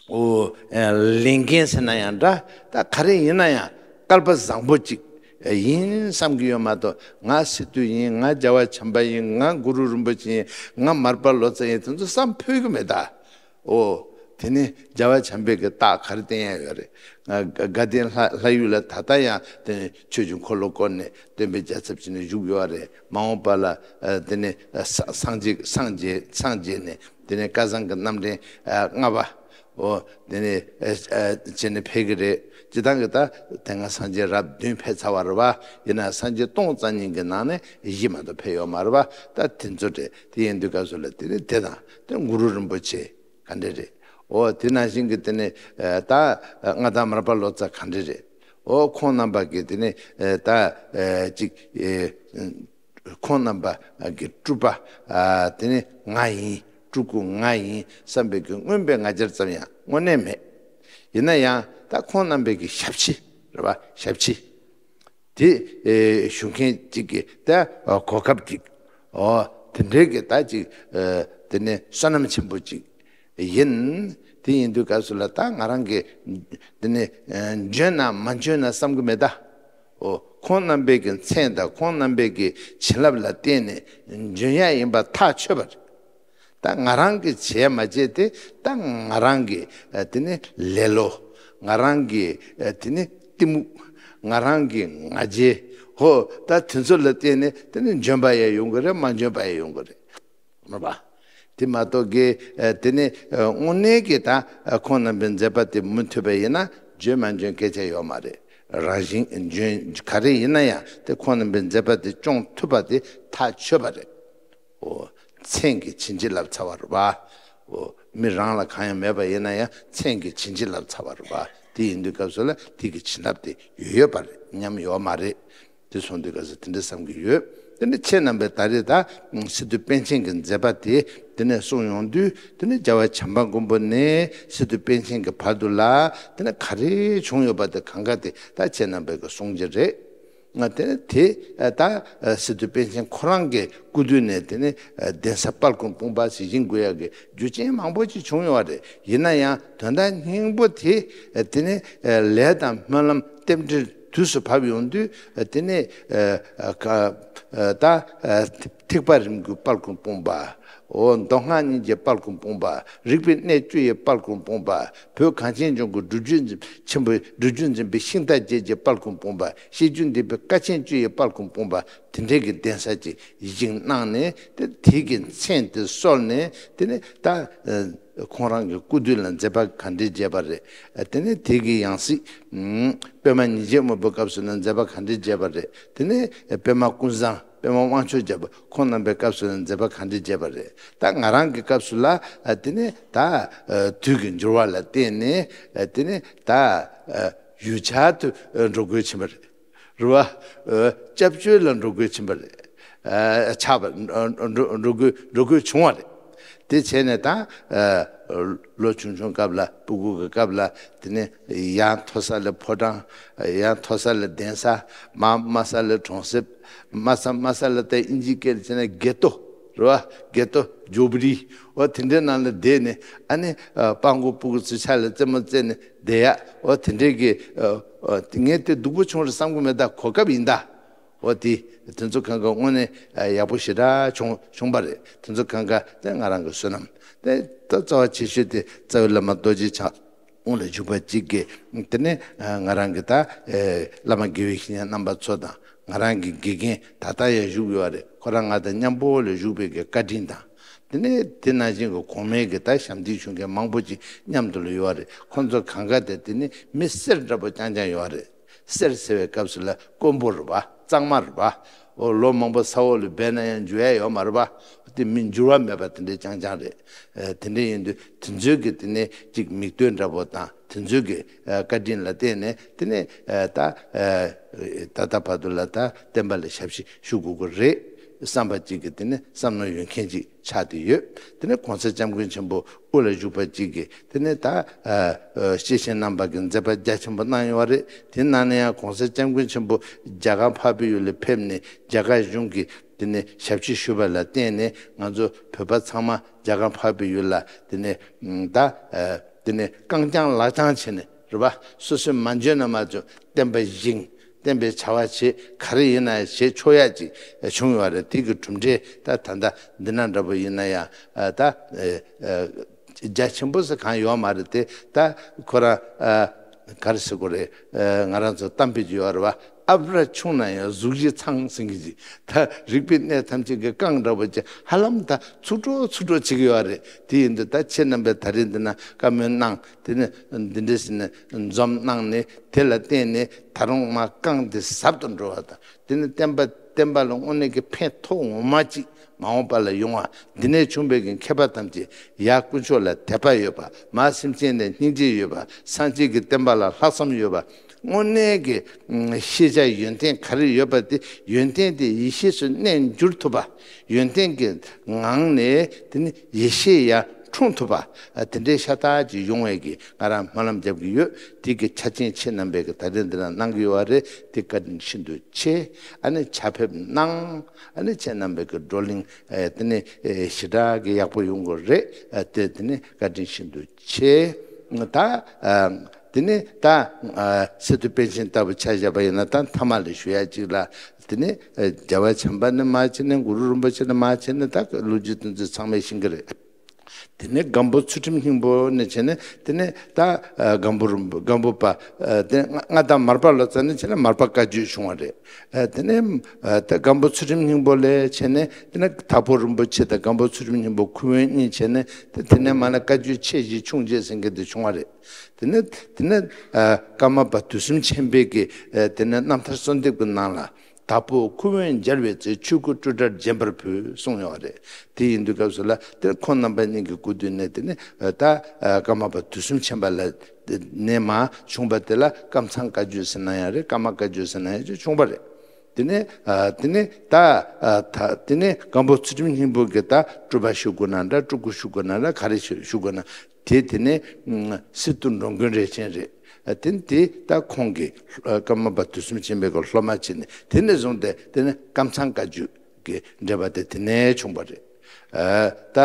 ཨོ། ཨ་ལས་འགན་ཟེར་ན་ཡང་འདྲ། ད་ག་རེ་ཡིན་ན་ཡང་སྐལ་པ་བཟང་པོ་ཅིག་ཡིན་བསམ་གྱི་ཡོད་མ་གཏོགས། ང་སི་ཏུ་ཡིན། ང་རྒྱལ་བ་བྱམས་པ་ཡིན། ང་གུ་རུ་རིན་པོ་ཆེ་ཡིན། ང་མར་པ་ལོ་ཙཱ་ཡིན། དེ་ཚོ་བསམ་ཕོད་ཀྱི་མེད་ད། ཨོ། དེ་ནི་རྒྱལ་བ་བྱམས་པའི་གི་རྟགས་ག་རེ་བསྟན་ཡ་ཡོད་རེད། ང་དགའ་ལྡན་ལྷ་ལྷ་ཡུལ་ལ་ད་ལྟ་ཡང་དེ་ནི་ཆོས་ཀྱི་འཁོར་ལོ་བསྐོར་ནས་སྟོན་པའི་རྒྱལ་ཚབ་བྱས་ནས་བཞུགས་ཡོད་རེད། མ་འོངས་པ་ལ་ཨ་དེ་ནི་ཨ་ས་སངས་རྒྱས་སངས་རྒྱས་སངས་རྒྱས་ནས། དེ་ནས་བསྐལ་བཟང་གི་རྣམ་འདྲེན་ཨ་ལྔ་པ། ཨོ། དེ་ནས་ཨ་ཨ་བྱས་ནས་ཕེབས་ཀྱི་རེད། སྤྱིར་བཏང་གི་ད་དེ་སྔ་སངས་རྒྱས་རབས་བདུན་ཕེབས་ཚར་བ་རེད་པ། ཡིན་ན་སངས་རྒྱས་སྟོང་རྩ་གཉིས་ཀྱི་ནང་ནས་བཞི་མ་གཏོགས་ཕེབས་ཡོད་མ་རེད་པ། ད་དེ་ཚོ་རེད། དེ་ཡིན་དུས་སྐབས་སུ་ལ་དེ་ནི་དེ་དང་དེ་གུ་རུ་རིན་པོ་ཆེ་ག་འདྲ་རེད། ཨོ། དེ་ནང་བཞིན་གྱི་དེ་ནས་ཨ་ད་མངའ་བདག་མར་པ་ལོ་ཙཱ་ག་འདྲ་རེད། ཨོ། ཁོང་རྣམ་པ་གི་དེ་ནས་ཨ་ད་ཨ་ཅིག་ཨེ། ཁོང་རྣམ་པ་གི་སྤྲུལ་པ་ཨ་དེ་ནི་ང་ཡིན། སྤྲུལ་སྐུ་ང་ཡིན་བསམ་པའི་གི་མངོན་པའི་ང་རྒྱལ་ཙམ་ཡང་དངོས་གནས་མེད། ཡིན་ན་ཡང་ད་ཁོང་རྣམ་པའི་གི་ཞབས་ཕྱི་རེད་པ། ཞབས་ཕྱི་དེ་ཨེ་ཞུ་མཁན་ཅིག་གི་ད་གོ་སྐབས་ཅིག་ཨོ། དེ་འདྲའི་གི་ད་ཅིག་ཨེ་དེ་ནི་བསོད་ནམས་ཆེན་པོ་ཅིག་ཡིན། དེ་ཡིན་དུས་སྐབས་སུ་ལ་ད་ང་རང་གི་དེ་ནི་ཨེ་འཇོན་ན་མ་འཇོན་ན་བསམ་གི་མེད་ད། ཨོ། ཁོང་རྣམ་པའི་གི་མཚན་དང་ཁོང་རྣམ་པའི་གི་བྱིན་རླབས་ལ་བརྟེན་ནས་འཇོན་ཡག་ཡིན་པ་ཐག་ཆོད་པ་རེད། ད་ང་རང་གི་བྱས་མ་བྱས་དེ་ད་ང་རང་གི་ཨ་དེ་ནི་ལེ་ལོ། ང་རང་གི་ཨ་དེ་ནི་གཏི་མུག་ང་རང་གི་ང་རྒྱལ། ཧོ། ད་དེ་ཚོ་ལ་བརྟེན་ནས་དེ་ནི་འཇོན་པ་ཡང་ཡོང་གི་རེད། མ་འཇོན་པ་ཡང་ཡོང་གི་རེད། མ་པ། དེ་མ་གཏོགས་ཀྱི་ཨ་དེ་ནི་ཨ་དངོས་གནས་ཀྱི་ད་ཨ་ཁོང་རྣམ་པའི་མཛད་པ་དེ་མུ་མཐུད་པ་ཡིན་ན་འཇོན་མ་འཇོན་སྐད་ཆ་ཡོད་མ་རེད། རང་བཞིན་འཇོན་ག་རེ་ཡིན་ན་ཡང་དེ་ཁོང་རྣམ་པའི་མཛད་པ་དེ་སྐྱོང་ཐུབ་པ་དེ་ཐག་ཆོད་པ་རེད། ཨོ། མཚན་གྱི་བྱིན་གྱིས་བརླབས་ཚར་བ་རེད་པ། ཨོ། མི་རང་ལ་གང་ཡང་མེད་པ་ཡིན་ན་ཡང་མཚན་གྱི་བྱིན་གྱིས་བརླབས་ཚར་བ་རེད་པ། དེ་ཡིན་དུས་སྐབས་སུ་ལ་དེ་གི་བྱིན་རླབས་དེ་ཡོད་ཡོད་པ་རེད། ཉམས་ཡོད་མ་རེད། དེ་སོང་དུས་སྐབས་སུ་དེ་འདྲ་བསམ་གྱི་ཡོད། དེ་ནི་ཁྱེད་རྣམ་པས་ད་རེས་ད་སི་ཏུ་པཎ་ཆེན་གྱི་མཛད་པ་དེ་དེ་ནས་གསུངས་ཡོང་དུས། དེ་ནི་རྒྱལ་བ་བྱམས་པ་མགོན་པོ་ནས་སི་ཏུ་པཎ་ཆེན་གྱི་བར་དུ་ལ་དེ་ནི་ག་རེ་བྱུང་ཡོད་པ་དེ་གང་ག་དེ་ད་ཁྱེད་རྣམ་པས་གི་གསུང་རྒྱུ་རེད། ང་དེ་ནས་དེ་ད་སི་ཏུ་པཎ་ཆེན་ཁོ་རང་གི་སྐུ་དུས་ནས་དེ་ནས་གདན་ས་དཔལ་མགོན་དཔུང་པ་ཟེར་བཞེངས་དགོས་ཡག་གི་རྒྱུ་རྐྱེན་མང་པོ་ཅིག་བྱུང་ཡོད་རེད། ཡིན་ན་ཡང་དོན་དག་སྙིང་པོ་དེ་དེ་ནས་ལས་དང་སྨོན་ལམ་རྟེན་འབྲེལ་དུས་སུ་བབས་ཡོང་དུས་དེ་ནས་ད་ཐེག་པ་རིམ་དགུའི་དཔལ་མགོན་དཔུང་པ། འོ་མདོ་སྔགས་གཉིས་ཀྱི་དཔལ་མགོན་དཔུང་པ། རིག་པའི་གནས་བཅུ་ཡི་དཔལ་མགོན་དཔུང་པ། བོད་གངས་ཅན་ལྗོངས་ཀྱི་སྒྲུབ་བརྒྱུད་འཛིན་ཆེན་པོའི་སྒྲུབ་བརྒྱུད་འཛིན་པའི་ཤིང་རྟ་བརྒྱད་ཀྱི་དཔལ་མགོན་དཔུང་པ། ཤེས་རྒྱུད་འདུས་པའི་ཀ་ཆེན་བཅུ་ཡི་དཔལ་མགོན་དཔུང་པ། དེ་འདྲའི་གི་གདན་ས་ཅིག་བཞེངས་གནང་ནས་དེ་དེའི་གི་མཚན་དེ་གསོལ་ནས་དེ་ནས་ད་ཁོང་རང་གི་སྐུ་དུས་ལ་མཛད་པ་ག་འདྲས་མཛད་པ་རེད། དེ་ནས་དེའི་གི་ཡང་སྲིད་པདྨ་ཉིན་བྱེད་དངོས་པོའི་སྐབས་སུ་ལ་མཛད་པ་ག་འདྲས་མཛད་པ་རེད། དེ་ནས་པདྨ་ཀུན་བཟང་། པདྨ་དབང་ཆོག་རྒྱལ་པོ་ཁོང་རྣམ་པའི་སྐབས་སུ་མཛད་པ་གང་འདྲ་བྱས་པ་རེད། ད་ང་རང་གི་སྐབས་སུ་ལ་ཨ་དེ་ནས་ད་ཨ་དུས་ཀྱི་འགྱུར་བ་ལ་བརྟེན་ནས་ཨ་དེ་ནས་ད་ཨ་ཡུལ་གྱར་དུ་འགྲོ་དགོས་ཕྱིན་པ་རེད། རེད་བ། ཨ་སྐྱབས་བཅོལ་ལ་འགྲོ་དགོས་ཕྱིན་པ་རེད། ཨ་ཆགས་པ་འགྲོ་འགྲོ་འགྲོ་དགོས་འགྲོ་དགོས་བྱུང་བ་རེད། དེ་བྱས་ནས་ད་ཨ་ལོ་ཆུང་ཆུང་སྐབས་ལ་སྤུ་གུ་གི་སྐབས་ལ་དེ་ནས་ཡར་མཐོ་ས་ལ་ཕོ་བྲང་། ཡར་མཐོ་ས་ལ་གདན་ས། མར་དམའ་ས་ལ་གྲོང་གསེབ། དམའ་ས་དམའ་ས་ལ་ད་ཨིན་ཇིའི་སྐད་ལ་བྱས་ན་གེ་ཏོ། རེད་བ། གེ་ཏོ་ཇོ་བུ་རི། འོ་དེ་འདྲའི་ནང་ལ་བསྡད་ནས་ཨ་ནི་ཨ་སྤྲང་པོ་སྤུ་གུ་ཚོའི་ཆ་ལ་རྩེད་མོ་རྩེ་ནས་བསྡད་ཡ། འོ་དེ་འདྲའི་གི་ཨ་ཨ་ངས་དེ་སྡུག་པོ་བྱུང་རེད་བསམ་གི་མེད། ད་གོ་སྐབས་ཡིན་ད། འོ་དེ་དེ་ཚོ་གང་ག་དངོས་གནས་ཨ་ཡག་པོ་ཞེ་དྲག་བྱུང་བྱུང་པ་རེད། དེ་ཚོ་གང་ག་དེ་ང་རང་གི་བསོད་ནམས་དེ་ད་རྩ་བ་ཆེ་ཤོས་དེ་རྩ་བའི་བླ་མ་རྡོ་རྗེ་འཆང་དབུ་ལ་བཞུགས་པ་གཅིག་གིས་དེ་ནས་ང་རང་གི་ད་བླ་མ་དགེ་བའི་བཤེས་གཉེན་རྣམ་པ་ཚོ་དང་ང་རང་གི་དགེ་རྒན་ད་ལྟ་ཡང་བཞུགས་ཡོད་རེད། ཁོ་རང་ང་དང་མཉམ་པོ་ལ་བཞུགས་པའི་གི་བཀའ་དྲིན་དང་། དེ་ནས་དེ་ནང་བཞིན་གྱི་གོང་མའི་གི་ད་ཞབས་འདེགས་ཞུ་མཁན་མང་པོ་ཅིག་མཉམ་དུ་ལ་ཡོད་རེད། ཁོང་ཚོ་གང་ག་དེ་དེ་ནི་མི་གསེར་འདྲ་པོ་རྐྱང་རྐྱང་ཡོད་རེད། གསེར་ཟེར་བའི་སྐབས་སུ་ལ་དཀོན་པོ་རེད་པ། གཙང་མ་རེད་པ། འོ་ལོ་མང་པོ་ས་འོག་ལ་སྦས་ན་ཡང་འགྱུར་ཡ་ཡོད་མ་རེད་པ། དེ་མི་འགྱུར་བ་མེད་པ་དེ་འདྲའི་རྐྱང་རྐྱང་རེད། ཨ་དེ་འདྲ་ཡིན་དུས་དེ་ཚོའི་གི་དེ་ནས་ཅིག་མིག་ལྟོས་འདྲ་པོ་དང་དེ་ཚོའི་གི་ཨ་བཀའ་དྲིན་ལ་བརྟེན་ནས་དེ་ནས་ཨ་ད་ཨ་ད་ལྟ་བར་དུ་ལ་ད་བསྟན་པ་ལ་ཞབས་ཕྱི་ཞུ་དགོས་ཀྱི་རེད་བསམ་པ་ཅིག་གི་དེ་ནས་བསམ་མནོ་ཡོད་མཁན་ཅིག་ཆགས་བསྡད་ཡོད། དེ་ནས་གོང་ས་སྐྱབས་མགོན་ཆེན་པོ་དབུ་ལ་བཞུགས་པ་གཅིག་གིས་དེ་ནས་ད་ཨ་ཨ་སྐྱེས་ཆེན་རྣམ་པ་གི་མཛད་པ་རྒྱ་ཆེན་པོ་གནང་ཡོད་རེད། དེ་ནང་ནས་ཡང་གོང་ས་སྐྱབས་མགོན་ཆེན་པོ་རྒྱ་གར་འཕགས་པའི་ཡུལ་ལ་ཕེབས་ནས་རྒྱ་གར་གཞུང་གི་དེ་ནས་ཞབས་ཕྱི་ཞུས་པ་ལ་བརྟེན་ནས་ང་ཚོ་བོད་པ་ཚང་མ་རྒྱ་གར་འཕགས་པའི་ཡུལ་ལ་དེ་ནས་ད་ཨ་དེ་ནས་རྐང་རྐྱང་ལག་རྐྱང་བྱས་ནས་རེད་པ། སོ་སོས་མ་འཇོན་ན་མ་འཇོན་བསྟན་པ་བཞེངས། བསྟན་པའི་བྱ་བ་བྱེད། ག་རེ་ཡིན་ན་བྱེད་ཆོག་ཡ་ཅིག་བྱུང་ཡོད་རེད། དེ་གི་གྲུབ་འབྲས་ད་ད་ལྟ་འདི་ན་འདྲ་པོ་ཡིན་ན་ཡང་ཨ་ད་ཨ་ཨ་རྒྱ་ཆེན་པོ་ཟེར་གང་ཡོད་མ་རེད་དེ། ད་ཁོ་རང་ཨ་ག་རེ་ཟེར་དགོས་རེད། ཨ་ང་རང་ཚོ་གཏམ་དཔེ་ཅིག་ཡོད་རེད་པ། ཨབ་ར་ཆུང་ན་ཡང་གཟུགས་གཞི་ཚང་ཟེར་གྱི་ཅིག་ད་རིག་པའི་གནས་ཐམས་ཅད་ཀྱི་རྐང་འདྲ་པོ་ཅིག་ཧ་ལམ་ད་ཚུགས་འགྲོ་ཚུགས་འགྲོ་བྱེད་ཀྱི་ཡོད་རེད། དེ་ཡིན་དུས་ད་ཁྱེད་རྣམ་པས་ད་རིང་འདི་ན་བཀའ་མོལ་གནང་། དེ་ནས་འདི་འདྲ་ཟེར་ནས་འཛོམས་གནང་ནས་དེ་ལ་བརྟེན་ནས་ད་རུང་མ་རྐང་འདི་ཟབ་ཏུ་འགྲོ་བ་དང་། དེ་ནས་བསྟན་པ་བསྟན་པ་ལ་དངོས་གནས་ཀྱི་ཕན་ཐོགས་ངོ་མ་ཅིག་མ་འོངས་པ་ལ་ཡོང་བ། འདི་ནས་བྱུང་བའི་གི་མཁས་པ་ཐམས་ཅད་ཡར་དཀོན་མཆོག་ལ་དད་པ་ཡོད་པ། མར་སེམས་ཅན་ལ་སྙིང་རྗེ་ཡོད་པ། སངས་རྒྱས་ཀྱི་བསྟན་པ་ལ་ལྷག་བསམ་ཡོད་པ། དངོས་གནས་ཀྱི་ཤེས་བྱ་ཡོན་ཏན་ག་རེ་ཡོད་པ་དེ་ཡོན་ཏན་དེ་ཡེ་ཤེས་སུ་གནས་འགྱུར་ཐུབ་པ། ཡོན་ཏན་གྱི་ངང་ནས་དེ་ནི་ཡེ་ཤེས་ཡང་འཁྲུངས་ཐུབ་པ། དེ་འདྲའི་ཤ་སྟག་ཅིག་ཡོང་བའི་གི་ང་རང་སྨོན་ལམ་རྒྱབ་ཀྱི་ཡོད། དེ་གི་ཆ་རྐྱེན་ཁྱེད་རྣམ་པས་གི་ད་རེས་འདི་ལ་གནང་གི་ཡོད་པ་རེད། དེ་བཀའ་དྲིན་ཤིན་ཏུ་ཆེ། ཨ་ནི་ཕྱག་ཕེབས་གནང་། ཨ་ནི་ཁྱེད་རྣམ་པས་གི་བགྲོ་གླེང་དེ་ནི་ཞེ་དྲག་གི་ཡག་པོ་ཡོང་གི་རེད། དེ་དེ་ནི་བཀའ་དྲིན་ཤིན་ཏུ་ཆེ། ད་དེ་ནས་ད་སི་ཏུ་པཎ་ཆེན་ལྟ་བུ་ཆ་བཞག་པ་ཡིན་ན། ད་མཐའ་མ་ལ་ཞུ་ཡ་གཅིག་ལ། དེ་ནས་རྒྱལ་བ་བྱམས་པ་ནས་མར་བྱས་ནས་གུ་རུ་རིན་པོ་ཆེ་ནས་མར་བྱས་ནས་ད་ལོ་རྒྱུས་དེ་ཚོ་ཚང་མས་ཤེས་ཀྱི་རེད། དེ་ནས་སྒམ་པོ་ཚུལ་ཁྲིམས་སྙིང་པོ་ནས་བྱས་ནས་དེ་ནས་ད་སྒམ་པོ་རིན་པོ་སྒམ་པོ་པ་དེ་ནས་མངའ་བདག་མར་པ་ལོ་ཙཱ་ནས་བྱས་ནས་མར་པ་བཀའ་བརྒྱུད་བྱུང་བ་རེད། དེ་ནས་ད་སྒམ་པོ་ཚུལ་ཁྲིམས་སྙིང་པོ་ལས་བྱས་ནས་དེ་ནས་དྭགས་པོ་རིན་པོ་ཆེ་དང་སྒམ་པོ་ཚུལ་ཁྲིམས་སྙིང་པོ་ཁུ་དབོན་གཉིས་བྱས་ནས་དེ་དེ་ནས་མར་ལ་བཀའ་བརྒྱུད་ཆེ་བཞི་ཆུང་བརྒྱད་ཟེར་མཁན་དེ་བྱུང་བ་རེད། དེ་ནས་དེ་ནས་ཨ་ཀརྨ་པ་དུས་གསུམ་ཆེན་པོའི་གི་ཨ་དེ་ནས་རྣམ་ཐར་གསོལ་འདེབས་ཀྱི་ནང་ལ། དྭགས་པོ་ཁུ་དབོན་མཇལ་བའི་ཚེ། ཆོས་སྐུ་སྤྲོས་བྲལ་བརྗེད་པར་བོས་གསུངས་ཡོད་རེད། དེ་ཡིན་དུས་སྐབས་སུ་ལ་དེ་ཁོང་རྣམ་པ་གཉིས་ཀྱི་སྐུ་དུས་ནས་དེ་ནས་ཨ་ད་ཨ་ཀརྨ་པ་དུས་གསུམ་ཆེན་པོ་ལ་ནས་མར་བྱུང་བ་དེ་ལ་ཀམ་ཚང་བཀའ་བརྒྱུད་ཟེར་ན་ཡང་རེད། ཀརྨ་བཀའ་བརྒྱུད་ཟེར་ན་ཡང་བྱུང་བ་རེད། དེ་ནས་ཨ་དེ་ནས་ད་ཨ་ད་དེ་ནས་སྒམ་པོ་ཚུལ་ཁྲིམས་སྙིང་པོ་གི་ད་སྤྲུལ་པ་ཞུ་དགོས་ན་འདྲ། སྤྲུལ་སྐུ་ཞུ་དགོས་ན་འདྲ། ག་རེ་ཞུ་ཞུ་དགོས་ན། དེ་དེ་ནས་ཨ་སི་ཏུ་འགྲོ་མགོན་རས་ཆེན་རེད། དེ་ནི་དེ་ད་ཁོང་གིས་ཀརྨ་པ་དུས་གསུམ་མཁྱེན་པའི་སློབ་མ་བྱས་ནས། དེ་ནས་བཟུང་སྟེ་དེ་ནི་ཀམ་ཚང་བཀའ་བརྒྱུད་ཀྱི་འགྲེལ་པ་དེ་དེ་ནས་བྱུང་བ་རེད། ད་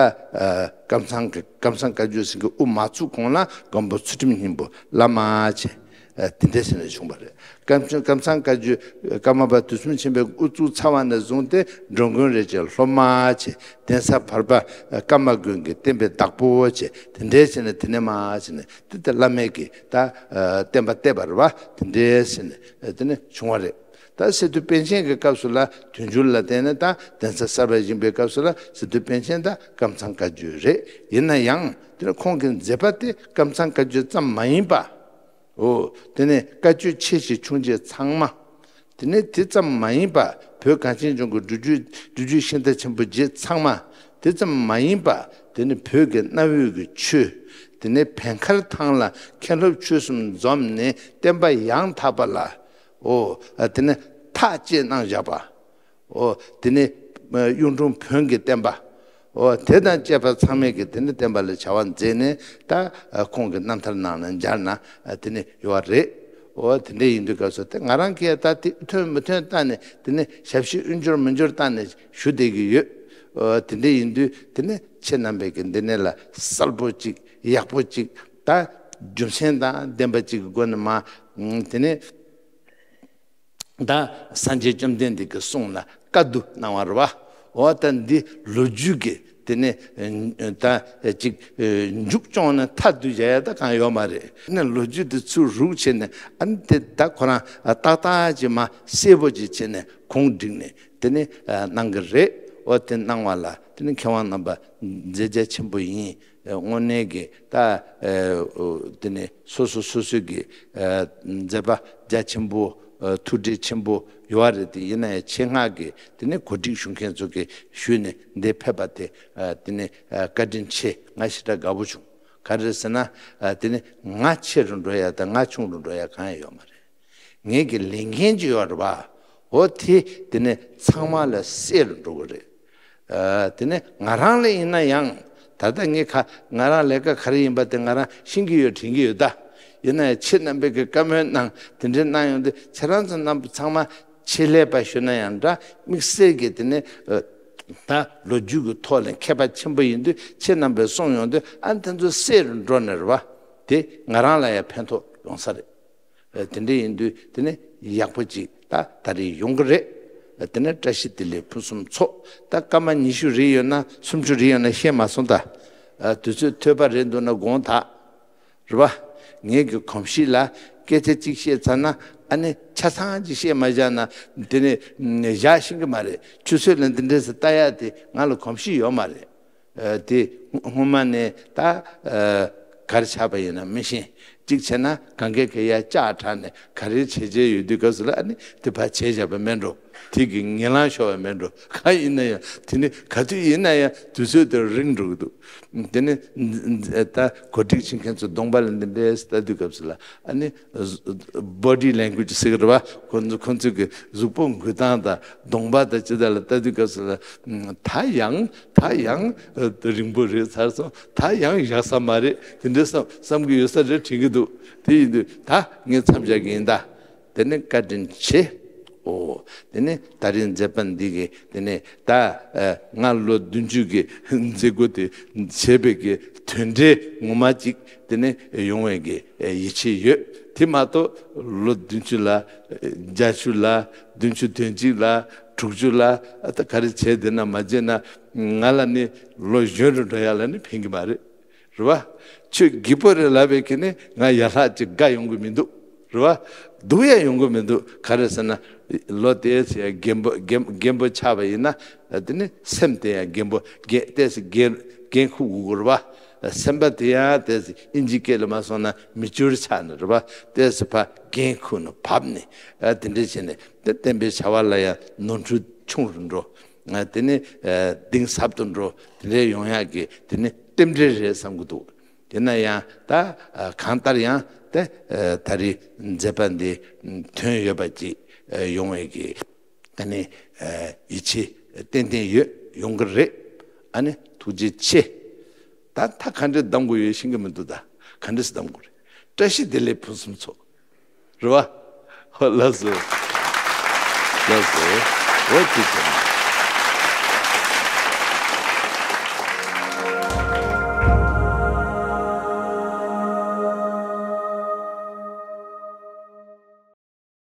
ཀམ་ཚང་གི་ཀམ་ཚང་བཀའ་བརྒྱུད་ཟེར་མཁན་གྱི་དབུ་མ་ཚུགས་གོང་ལ་མགོན་པོ་ཚུལ་ཁྲིམས་སྙིང་པོ་བླ་མ་བྱས། དེ་འདྲ་ཟེར་ནས་བྱུང་བ་རེད། ཀམ་ཀམ་ཚང་བཀའ་བརྒྱུད་ཀརྨ་པ་དུས་གསུམ་མཁྱེན་པའི་དབུ་བཙུགས་ཚར་བ་ནས་བཟུང་སྟེ་འགྲོ་མགོན་རིན་ཆེན་སློབ་མ་བྱས། གདན་ས་བར་པ་ཀརྨ་དགོན་གྱི་བསྟན་པའི་བདག་པོ་བྱས། དེ་འདྲ་བྱས་ནས་དེ་ནས་མར་བྱས་ནས་དེ་ལྟར་བླ་མའི་གི་ད་བསྟན་པ་བལྟས་པ་རེད་བ། དེ་འདྲ་བྱས་ནས་དེ་ནས་བྱུང་བ་རེད། ད་སི་ཏུ་པཎ་ཆེན་གྱི་སྐབས་སུ་ལ་དུས་འགྱུར་ལ་བརྟེན་ནས། ད་གདན་ས་གསར་པ་བཞེངས་པའི་སྐབས་སུ་ལ་སི་ཏུ་པཎ་ཆེན་ད་ཀམ་ཚང་བཀའ་བརྒྱུད་རེད། ཡིན་ན་ཡང་དེ་ནས་ཁོང་གི་མཛད་པ་དེ་ཀམ་ཚང་བཀའ་བརྒྱུད་ཙམ་མ་ཡིན་པ། འོ། དེ་ནས་བཀའ་བརྒྱུད་ཆེ་བཞི་ཆུང་བརྒྱད་ཚང་མ། དེ་ནས་དེ་ཙམ་མ་ཡིན་པ། བོད་གངས་ཅན་ལྗོངས་ཀྱི་འབྲུ་བརྒྱུད་འབྲུ་བརྒྱུད་ཤིང་རྟ་ཆེན་པོ་བརྒྱད་ཚང་མ། དེ་ཙམ་མ་ཡིན་པ། དེ་ནས་བོད་ཀྱི་གནའ་བོའི་གི་ཆོས། དེ་ནས་བན་དཀར་ཐང་ལ་མཁན་སློབ་ཆོས་གསུམ་འཛོམས་ནས་བསྟན་པ་ཡང་དག་པ་ལ། འོ། དེ་ནས་ཐག་བཅད་གནང་བཞག་པ། འོ། དེ་ནས་གཡུང་དྲུང་བོན་གྱི་བསྟན་པ། འོ། དེ་དང་བཅས་པ་ཚང་མས་ཀྱི་དེ་ནས་བསྟན་པ་ལ་བྱ་བ་མཛད་ནས། ད་ཁོང་གི་རྣམ་ཐར་ནང་ན་སྦྱར་ན་དེ་ནས་ཡོད་པ་རེད། འོ། དེ་འདྲ་ཡིན་དུས་སྐབས་སུ་དེ་ང་རང་གིས་ད་དེ་ཐོན་མི་ཐོན་ལྟ་ནས། དེ་ནས་ཞབས་ཕྱི་འོས་སྦྱོར་མི་འབྱོར་ལྟ་ནས་ཞུ་བསྡད་ཀྱི་ཡོད། འོ། དེ་འདྲ་ཡིན་དུས་དེ་ནས་ཁྱེད་རྣམ་པས་ཀྱི་འདི་ནས་ལ་གསལ་པོ་ཅིག་ཡག་པོ་ཅིག་ད་རྒྱུ་མཚན་དང་ལྡན་པ་ཅིག་གི་སྒོ་ནས་མར། དེ་ནས་ད་སངས་རྒྱས་བཅོམ་ལྡན་འདས་ཀྱི་གསུང་ལ་བཀའ་བསྡུ་གནང་བ་རེད་བ། འོ། ད་འདི་ལོ་རྒྱུས་ཀྱི་དེ་ནས་ད་ཅིག་མཇུག་སྐྱོང་ནས་མཐའ་བསྡུ་བྱ་ཡ་ད་གང་ཡོད་མ་རེད། ནས་ལོ་རྒྱུས་དེ་ཚུར་རུག་བྱས་ནས། ཨ་ནི་དེ་ད་ཁོ་རང་ཏག་ཏག་ཅིག་མར་གསལ་པོ་ཅིག་བྱས་ནས་གུང་བསྒྲིགས་ནས་དེ་ནས་གནང་གི་རེད། འོ། དེ་གནང་བ་ལ་དེ་ནས་མཁས་དབང་རྣམ་པ་མཛད་རྒྱ་ཆེན་པོ་ཡིན། དངོས་གནས་ཀྱི་ད་དེ་ནས་སོ་སོ་སོ་སོའི་གི་མཛད་པ་རྒྱ་ཆེན་པོ། ཐུགས་འགྲེལ་ཆེན་པོ་ཡོད་རེད། དེ་ཡིན་ན་ཡང་ཆེད་མངགས་ཀྱི་དེ་ནས་གོ་སྒྲིག་ཞུ་མཁན་ཚོ་གིས་ཞུས་ནས་འདིར་ཕེབས་པ་དེ། དེ་ནས་བཀའ་དྲིན་ཆེ། ང་ཞེ་དྲག་དགའ་པོ་བྱུང་། ག་རེ་ཟེར་ན། དེ་ནས་ང་ཆེ་རུ་འགྲོ་ཡ་དང་ང་ཆུང་རུ་འགྲོ་ཡ་གང་ཡང་ཡོད་མ་རེད། ངེད་ཀྱི་ལས་འགན་ཅིག་ཡོད་རེད་བ། འོ། དེ་དེ་ནས་ཚང་མ་ལ་གསལ་རུ་འགྲོ་གི་རེད། ཨ། དེ་ནས་ང་རང་ལ་ཡིན་ན་ཡང་། ད་ལྟ་ངས་ཁ་ང་རང་ལས་ཀ་ག་རེ་ཡིན་པ་དེ་ང་རང་ཤེས་ཀྱི་ཡོད། དྲན་གྱི་ཡོད་ད། ཡིན་ན་ཡང་ཁྱེད་རྣམ་པས་ཀྱི་བཀའ་མོལ་གནང་། དེ་འདྲའི་གནང་ཡོང་དུས་ཁྱེད་རང་ཚོ་རྣམ་པ་ཚང་མ་ཆེད་ལས་པ་ཞུ་ན་ཡང་འདྲ། དམིགས་བསལ་གྱི་དེ་ནས། ཨ། ད་ལོ་རྒྱུས་ཀྱི་ཐོག་ལ་མཁས་པ་ཆེན་པོ་ཡིན་དུས་ཁྱེད་རྣམ་པས་གསུངས་ཡོང་དུས། ཨ། དེ་ཚོ་གསལ་རུ་འགྲོ་ནས་རེད་བ། དེ་ང་རང་ལ་ཡང་ཕན་ཐོགས་ཡོང་ས་རེད། ཨ། དེ་འདྲ་ཡིན་དུས་དེ་ནི་ཡག་པོ་ཅིག་ད་ད་རེས་ཡོང་གི་རེད། ཨ། དེ་ནི་བཀྲ་ཤིས་བདེ་ལེགས་ཕུན་སུམ་ཚོགས། ད་སྐར་མ་ཉི་ཤུ་རེ་ཡོད་ན་སུམ་ཅུ་རེ་ཡོད་ན་ཤེས་མ་སོང་ད། ཨ། དུས་ཚོད་ཐོལ་པ་རེད་འདུག་ན་དགོངས་དག། རེད་བ། ངེད་ཀྱི་གོམས་གཤིས་ལ་སྐད་ཆ་གཅིག་བཤད་ཚར་ན། ཨ་ནི་ཆ་ཚང་གཅིག་བཤད་མ་བཞག་ན་དེ་ནི་བཞག་ཤེས་ཀྱི་མ་རེད། ཆུ་ཚོད་ལ་འདི་འདྲས་སུ་ལྟ་ཡག་དེ་ང་ལ་གོམས་གཤིས་ཡོད་མ་རེད། ཨ། དེ་སྔོན་མ་ནས་ད། ཨ། ག་རེ་ཆགས་པ་ཡིན་ན་མི་ཤེས། གཅིག་བྱས་ན་གང་གས་གས་ཡར་བཅག་དྲགས་ནས་ག་རེ་བྱས་བྱས་ཡོད་དུས་སྐབས་སུ་ལ། ཨ་ནི་དེ་ཕར་བྱས་བཞག་པ་མེད་འགྲོ། དེ་གི་ངན་ལང་ཤོར་བ་མེད་འགྲོ། གང་ཡིན་ན་ཡང་དེ་ནི་ག་དུས་ཡིན་ན་ཡང་དུས་ཚོད་དེ་རིང་འགྲོ་གི་འདུག་དེ་ནི་ད་གོ་སྒྲིག་བྱེད་མཁན་ཚོ་གདོང་པ་ལ་འདི་འདྲས་ལྟ་དུས་སྐབས་སུ་ལ། ཨ་ནི་body language ཟེར་གི་རེད་བ། ཁོ་ཚོ་ཁོ་ཚོའི་གི་གཟུགས་པོ་འགུལ་སྟངས་དང་གདོང་པ་དང་ཅི་དང་ལ་ལྟ་དུས་སྐབས་སུ་ལ། ད་ཡང་ད་ཡང་རིང་པོ་རེད་ཚར་སོང་། ད་ཡང་བཞག་ས་མ་རེད། དེ་འདྲ་བསམ་བསམ་གི་ཡོད་ས་རེད་དྲན་གི་འདུག་དེ་ཡིན་དུས་ད་ངས་མཚམས་བཞག་གི་ཡིན་ད། དེ་ནི་བཀའ་དྲིན་ཆེ། འོ། དེ་ནི་ད་རེས་མཛད་པ་འདི་གི་དེ་ནི་ད། ཨ། ང་ལོ་བདུན་ཅུ་གི་མཛད་སྒོ་དེ་བྱས་པའི་གི་དོན་འབྲས་ངོ་མ་ཅིག་དེ་ནི་ཡོང་བའི་གི་ཡིད་ཆེས་ཡོད། དེ་མ་གཏོགས་ལོ་བདུན་ཅུ་ལ། བརྒྱད་ཅུ་ལ། བདུན་ཅུ་དོན་གཅིག་ལ། དྲུག་ཅུ་ལ། ཨ། ད་ག་རེ་བྱས་བསྡད་ན་མ་བྱས་ན་ང་ལ་ནི་ལོ་གཞོན་རུ་འགྲོ་ཡ་ལ་ནི་ཕན་གི་མ་རེད། རེད་བ། ཆོས་སྒྱིག་པོ་རེད་ལབ་པའི་གི་ནི་ང་ཡར་ལྷག་ཅིག་དགའ་ཡོང་གི་མི་འདུག་རེད་བ། སྡུག་ཡང་ཡོང་གི་མི་འདུག་ག་རེ་ཟེར་ན། ལོ་དེ་ཚེ་ཡང་རྒན་པོ་རྒན་རྒན་པོ་ཆགས་པ་ཡིན་ན། དེ་ནི་སེམས་དེ་ཡང་རྒན་པོ་རྒན་ཏོག་ཙམ་རྒན་རྒན་འཁོགས་དགོས་ཀྱི་རེད་བ། སེམས་པ་དེ་ཡང་ཏོག་ཙམ་ཨིན་ཇི་སྐད་ལ་མ་སོང་ན་མེ་ཅུར་ཆགས་ནས་རེད་བ། ཏོག་ཙམ་ཕར་རྒན་འཁོགས་ནས་བབས་ནས། ཨ། དེ་འདྲ་བྱས་ནས་དེ་བསྟན་པའི་བྱ་བ་ལ་ཡང་ནོར་འཁྲུལ་ཆུང་རུ་འགྲོ། ཨ། དེ་ནི། ཨ། གཏིང་ཟབ་ཏུ་འགྲོ། དེ་འདྲ་ཡོང་ཡག་གི་དེ་ནི་རྟེན་འབྲེལ་རེད་བསམ་གྱི་འདུག་དེ་ན་ཡང་ད། ཨ། གང་ལྟར་ཡང་དེ། ཨ། ད་རེས་མཛད་པ་འདི་དོན་ཡོད་པ་ཅིག་ཨ། ཡོང་བའི་གི། ཨ་ནི། ཨ། ཡིད་ཆེས་ཏན་ཏན་ཡོད། ཡོང་གི་རེད། ཨ་ནི་ཐུགས་རྗེ་ཆེ། ད་ད་ག་འདྲས་གདམ་དགོས་ཡོད་ཤེས་ཀྱི་མི་འདུག་ད་ག་འདྲས་གདམ་དགོས་རེད། བཀྲ་ཤིས་བདེ་ལེགས་ཕུན་སུམ་ཚོགས། རེད་བ། ཧོ་ལགས་སོ། ལགས་སོ། འོ་དེ་ཙམ།